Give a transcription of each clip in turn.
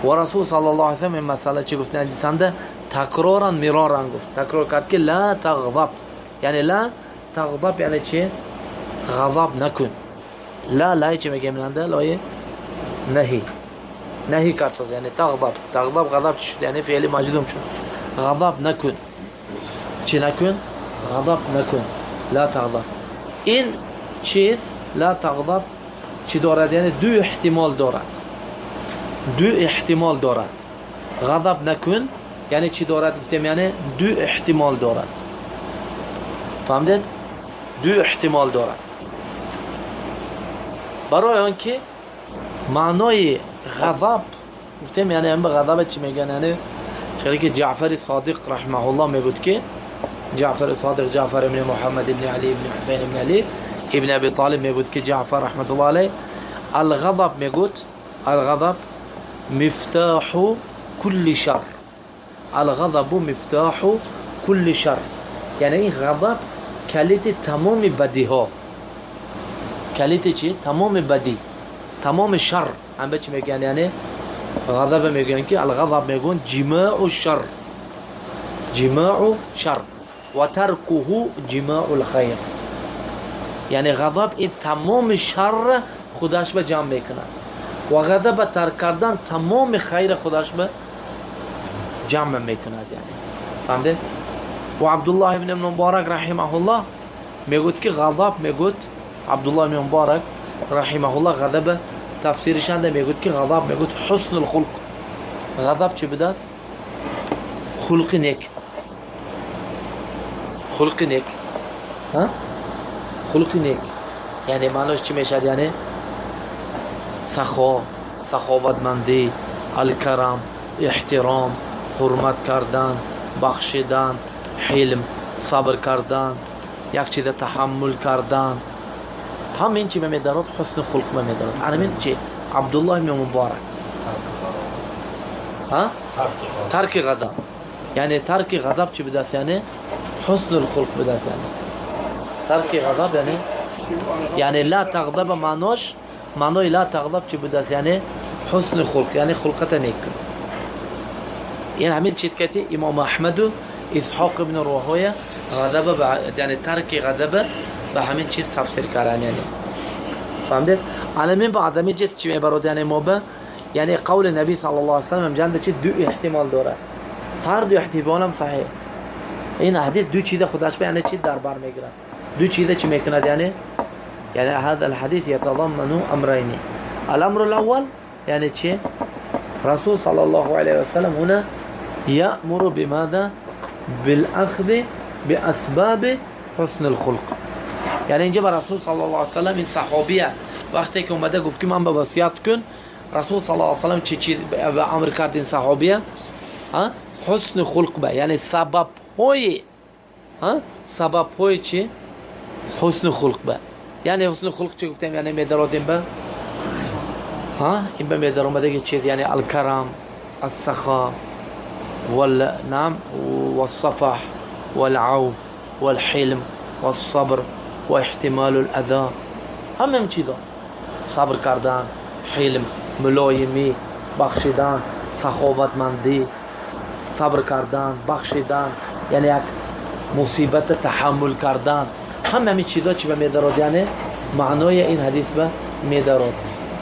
و رسول صلی الله علیه وسلم این مسئله چی گفت؟ حدیثنده تکرارا مرارا گفت، تکرار کرد که لا تغضب. یعنی لا تغضب یعنی چی؟ غضب نکن. لا لای چی میگه مننده؟ لای نهی، نهی کرد، یعنی تغضب. تغضب غضب چی شد؟ یعنی فعل مجزوم شد. غضب نکن. چی نکن؟ غضب نکن. لا تغضب. این چیز لا تغضب چی دارد؟ یعنی دو احتمال دارد، دو احتمال دارد. غضب نکن یعنی چی دارد؟ گفتیم یعنی دو احتمال دارد. فهمیدید؟ دو احتمال دارد. برای آنکه معنای غضب گفتیم یعنی هم به غضب چی میگن؟ یعنی چرا که جعفر صادق رحمه الله میگفت که جعفر صادق، جعفر ابن محمد ابن علی ابن حسین ابن علی ابن ابی طالب، میگفت که جعفر رحمت الله علیه الغضب، میگفت الغضب مفتاح كل شر. الغضب مفتاح كل شر، یعنی این غضب کلید تمام بدی ها. کلید چی؟ تمام بدی، تمام شر. هم به چی میگن؟ یعنی غضب میگن که الغضب میگن جماع الشر، جماع شر و ترکه جماع الخیر. یعنی غضب این تمام شر خودش به جمع میکنه و غضب ترک کردن تمام خیر خودش به جمع میکند. یعنی فهمده؟ و عبدالله ابن مبارک رحمه الله میگوید که غضب، میگوید عبدالله ابن مبارک رحمه الله غضب تفسیرش انده میگوید که غضب میگوید حسن الخلق. غضب چی بدست؟ خلق نیک، خلق نیک. ها، خلق نیک یعنی معناش چی میشد؟ یعنی سخا، سخاوتمندی، الکرم، احترام، حرمت کردن، بخشیدن، حلم، صبر کردن، یک چیز تحمل کردن. همین چی میدارد؟ حسن خلق میدارد. همین چی عبدالله ابن مبارک ها ترک غضب، یعنی ترک غضب چی بدست؟ یعنی حسن الخلق بدست. یعنی ترک غضب یعنی لا تغضب، معناش معنای لا تغضب چی بدست؟ یعنی حسن خلق، یعنی خلقت نیک کن. یعنی همین چیز که امام احمد و اسحاق ابن راهویه غضب یعنی ترک غضب به همین چیز تفسیر کردن. یعنی فهمید؟ علمین با عدمی چیز چی میبرد؟ یعنی ما به یعنی قول نبی صلی الله علیه و سلم جنده چی دو احتمال داره، هر دو احتمال هم صحیح. این حدیث دو چیز خودش به یعنی چی در بر میگیره، دو چیز چی میکند؟ یعنی هذا الحديث يتضمن امرين. الامر الاول یعنی چی؟ رسول صلى الله عليه وسلم هنا يأمر بماذا؟ بالأخذ بأسباب حسن الخلق. یعنی اینجا به رسول صلی الله علیه وسلم این صحابیه وقتی که اومده گفت که من به وصیت کن، رسول صلی الله علیه وسلم چی چیز به امر کرد این صحابیه؟ ها، حسن خلق به، یعنی سبب های، ها، سبب های چی؟ حسن خلق به. یعنی حسن خلق چی گفتیم؟ یعنی میداریم به ها این به میدار اومده چیز، یعنی الکرم، السخاء والنعم والصفح والعوف والحلم والصبر واحتمال الأذى. همه چیزا، صبر کردن، حلم، ملایمی، بخشیدن، سخاوتمندی، صبر کردن، بخشیدن، یعنی یک مصیبت تحمل کردن. همه همین چیزا چی به میدارد؟ یعنی معنای این حدیث به میدارد.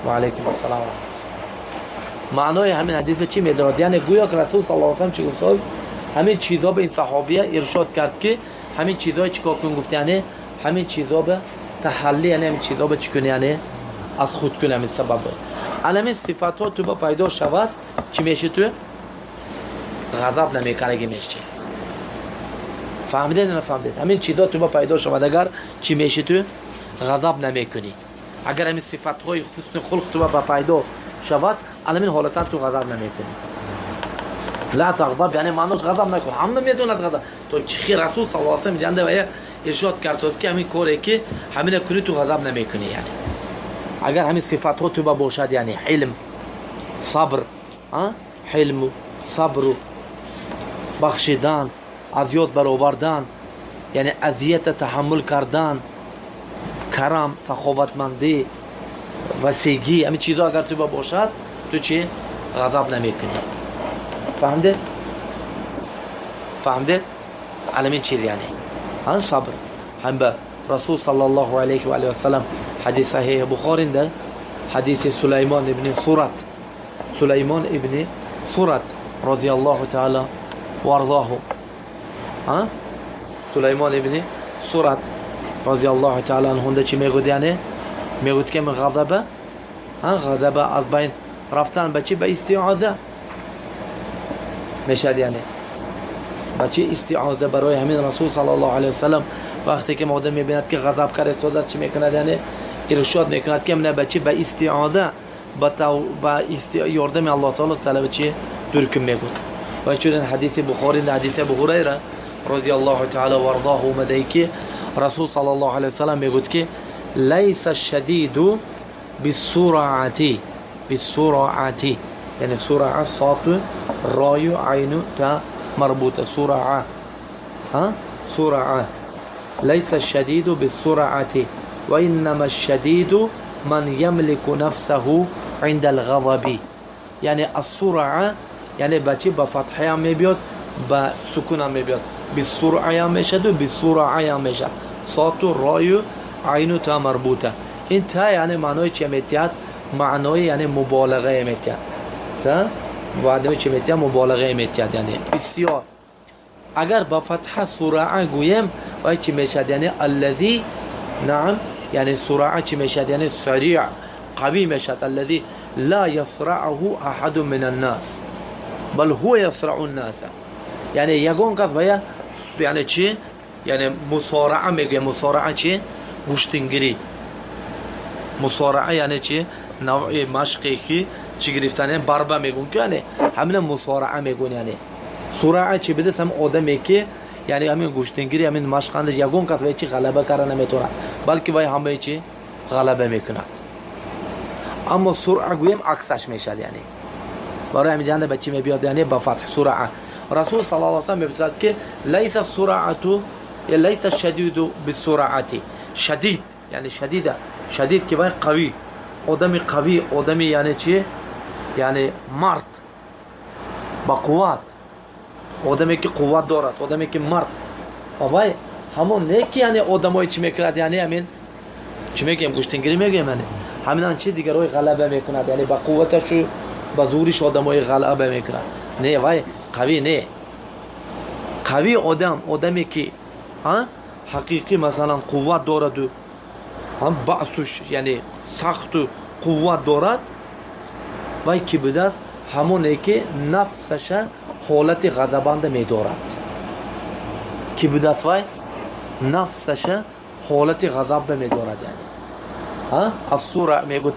و علیکم السلام. معنای همین حدیث به چی میدارد؟ یعنی گویا که رسول صلی الله علیه و چی گفت؟ همین چیزا به این صحابیه ارشاد کرد که همین چیزای چیکار کن گفت؟ یعنی همین چیزا به تحلی، یعنی همین چیزا به چی کن؟ یعنی از خود کن. همین سبب علامه صفات ها تو با پیدا شود چی میشه؟ تو غضب نمیکنه که میشه. فهمیده نه نفهمیده؟ همین چیزا تو با پیدا شود اگر چی میشه؟ تو غضب نمیکنی. اگر همین صفات های حسن خلق تو با پیدا شود، علامین حالتا تو غضب نمیکنی. لا تغضب یعنی معناش غضب نکن. همه میدوند غضب تو چی. رسول صلی الله علیه و سلم جنده و ارشاد کرد که همین کاری که همین کنی تو غضب نمیکنی. یعنی اگر همین صفات ها تو با باشد، یعنی حلم، صبر، ها، حلم و صبر و بخشیدن، اذیت برآوردن، یعنی اذیت تحمل کردن، کرم، سخاوتمندی، وسیگی، همین چیزا اگر تو با باشد تو چی؟ ғазаб намекунӣ. Фаҳмдед? Фаҳмдед? Аламин чиз, яъне ҳан сабр. Ҳам ба Расул саллаллоҳу алайҳи ва алайҳи васаллам, ҳадис саҳеҳи Бухоринда, ҳадиси Сулаймон ибни Сурат, Сулаймон ибни Сурат розияллоҳу таала ва арзоҳу. Сулаймон ибни Сурат розияллоҳу таала анҳунда чӣ мегӯд? Яъне мегӯд, ки ғазаба, ғазаба аз байн рафтан ба чӣ? Ба истиоза мешад, яъне ба чӣ? Истиоза. Барои ҳамин Расул саллаллоҳу алайҳи васаллам вақте ки одам мебинад, ки ғазаб карда истодааст, чӣ мекунад? Яъне иршод мекунад, ки ба чӣ? Ба истиоза, ба ёрдами Аллоҳ таоло талаби чӣ дур кун, мегӯд. Ва чунин ҳадиси Бухорӣ, ҳадиси Абу Ҳурайра розияллоҳу таала варзоҳу омадае, ки Расул саллаллоҳу алайҳи васаллам мегӯд, ки лайса шадиду бисураати, бисураати, яъне сураа, соту, рою, айну, та марбута, сураа, сураа. ليس الشديد بالسرعة وإنما الشديد من يملك نفسه عند الغضب. یعنی السرعة یعنی با چی؟ با فتحه هم میبیاد، با سکون هم میبیاد. بالسرعة هم میشد و بالسرعة هم میشد. صاد و رای و عین و تا مربوطه. این تا یعنی معنای چی میتیاد؟ معنای یعنی مبالغه میتیاد. تا معنای چی میتیاد؟ مبالغه میتیاد، یعنی بسیار. اگر با فتحه سرعه گویم، وای چی میشد؟ یعنی الذي، نعم، یعنی سرعه چی میشد؟ یعنی سریع، قوی میشد. الذي لا يصرعه احد من الناس بل هو يصرع الناس. یعنی یگان کس ویا یعنی چی؟ یعنی مصارعه میگه. مصارعه چی؟ گوشتینگیری. مصارعه یعنی چی؟ نوع مشقی که چی گرفتن، یعنی борьба میگون که، یعنی همین مصارعه میگون. یعنی سرعه چی بده؟ هم آدمی که یعنی همین گوشتینگیری، همین مشقند، یگان کس وای چی غلبه کرده نمیتونه، بلکه وای همه چی غلبه میکند. اما سرعه گویم عکسش میشد. یعنی برای همین جنده به چی میبیاد؟ یعنی با فتح، سرعه. رسول صلی الله علیه و سلم میگوید که لیس السرعه، لیس الشدید بالسرعه. شدید یعنی شدیده، شدید که وای قوی، آدمی قوی، آدمی یعنی چی؟ یعنی مرد با قوت، آدمی که قوت دارد، آدمی که مرد وای همون نه که یعنی آدمای چی میکند، یعنی همین چی میگیم؟ گوشتینگیری میگیم. یعنی همین چی دیگرای غلبه میکند، یعنی با قوتش و با زورش آدمای غلبه میکند. نه، وای قوی نه. قوی آدم، آدمی که حقیقی مثلا قوت دارد و هم بأسش یعنی سخت و قوت دارد، وای کی بوده است؟ همونه که نفسش حالت غضبانده میدارد. کی بوده است؟ وای نفسش حالت غضب میدارد. یعنی ها السرعه میگوید،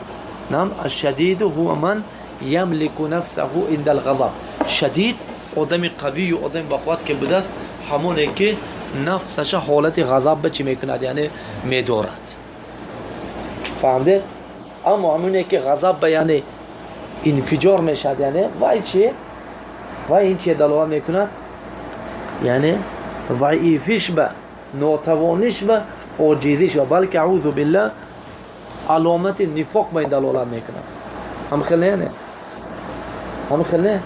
نعم، الشديد هو من يملك نفسه عند الغضب. شدید، آدمی قوی و آدمی با قوت که بوده است، همونه که نفسش حالت غضب به چی میکند؟ یعنی میدارد. فهمدید؟ اما همونه که غضب به یعنی انفجار میشد، یعنی وای چی؟ وای این چی دلالت میکند؟ یعنی ضعیفیش به، ناتوانیش به، عاجزیش به، بلکه اعوذ بالله علامت نفاق به این دلالت میکند. هم خیلی نه، هم خیلی نه.